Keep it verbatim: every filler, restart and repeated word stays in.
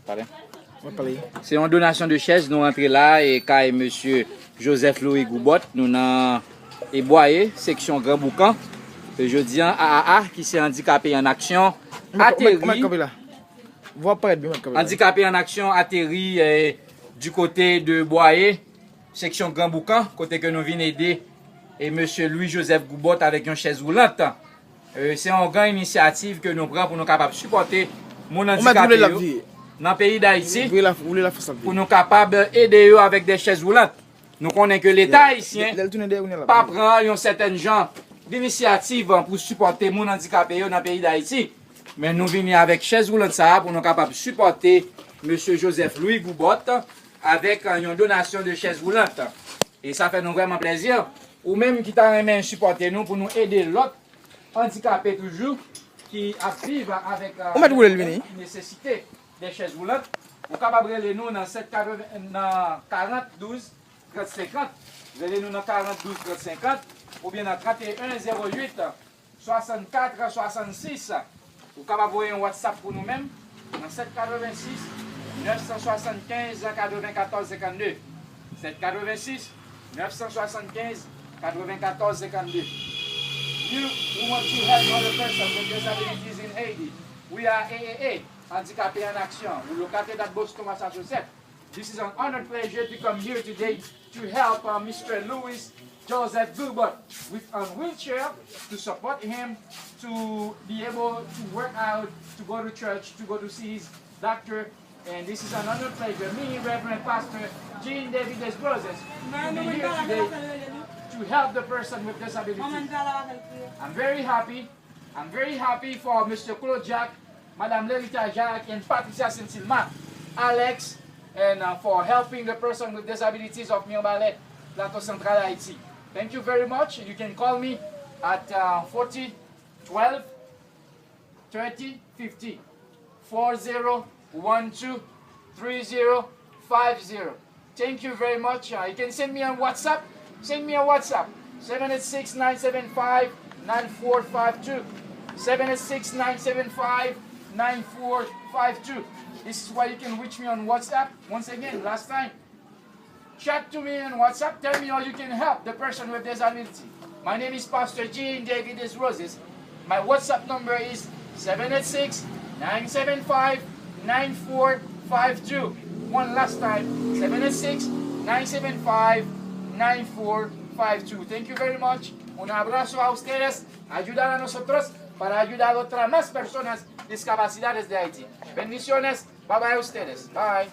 Pale. Mwen pale. Se yon donasyon de chèz nou rantre la e kay mesye Joseph Louis Goubot, nou nan e Bwaye, seksyon Gran Boukan. E jodi an, A A A, ki se Andikape an Aksyon, Ou mèt ateri. Kanpe la. Vwa parèt byen, mèt kanpe la. Andikape an Aksyon ateri eh, du kote de Bwaye, seksyon Gran Boukan, kote ke nou vin ede e mesye Louis Joseph Goubot avèk yon chèz woulant. Eh, se yon gran inisyativ ke nou pran pou nou kapab sipòte moun Ou mèt woule l ap andikape yo vire. Nan peyi Dayiti Vire la, woule la fòs ap pou vire. Nou kapab ede yo avèk de chèz woulant. Nou konnen ke Leta ayisyen Lè l tounen dèyè, ou la. Pa pran yon sètèn jan d'initiative pou sipòte moun andikape yo nan peyi Dayiti. Men nou vini avèk chèz woulant sa a pou nou kapab sipòte mesye Joseph Louis Goubot avèk eh, yon donasyon de chèz woulant. E sa fè nou vrèman plèzi. Ou menm ki ta renmen sipòte nou pou nou ede lòt andikape toujou ki ap viv avèk eh, Ou mèt woule l vini. Ki nesesite de chèz woulant, ou kapab rele nou nan sèt katreven nan karant douz trant senkant. Rele nou nan karant douz trant senkant oubyen nan trant e en zewo uit swasannkat swasannsis. Ou kapab voye yon WhatsApp pou nou menm nan sèt katreven sis nèf san swasannkenz katrevenkatòz senkannde. Sèt katreven sis nèf san swasannkenz katrevenkatòz senkannde. You who want to help other persons with disabilities in Haiti, we are A A A, Andikape an Aksyon. We're located at Boston, Massachusetts. This is an honor pleasure to come here today to help uh, Mister Louis Joseph Gilbert with a wheelchair to support him to be able to work out, to go to church, to go to see his doctor. And this is an honor pleasure. Me, Reverend Pastor Jean David Desroses, to be here today to help the person with disabilities. I'm very happy. I'm very happy for Mister Claude Jacques, Madame Lerita Jacques, and Patricia Saint-Silma, Alex, and uh, for helping the person with disabilities of Mirebalais, Plateau Central, Haiti. Thank you very much. You can call me at uh, forty twelve thirty fifty. Four zero one two three zero five zero. Thank you very much. Uh, you can send me on WhatsApp. Send me a WhatsApp. Seven eight six nine seven five nine four five two. Seven eight six nine seven five nine four five two. This is why you can reach me on WhatsApp. Once again, last time, chat to me on WhatsApp. Tell me how you can help the person with disability. My name is Pastor Jean David Roses. My WhatsApp number is seven eight six nine seven five nine four five two. One last time, seven eight six nine seven five nine four five two. Thank you very much. Un abrazo a ustedes. Ayudar a nosotros para ayudar a otras más personas discapacidades de Haití. Bendiciones. Bye bye a ustedes. Bye.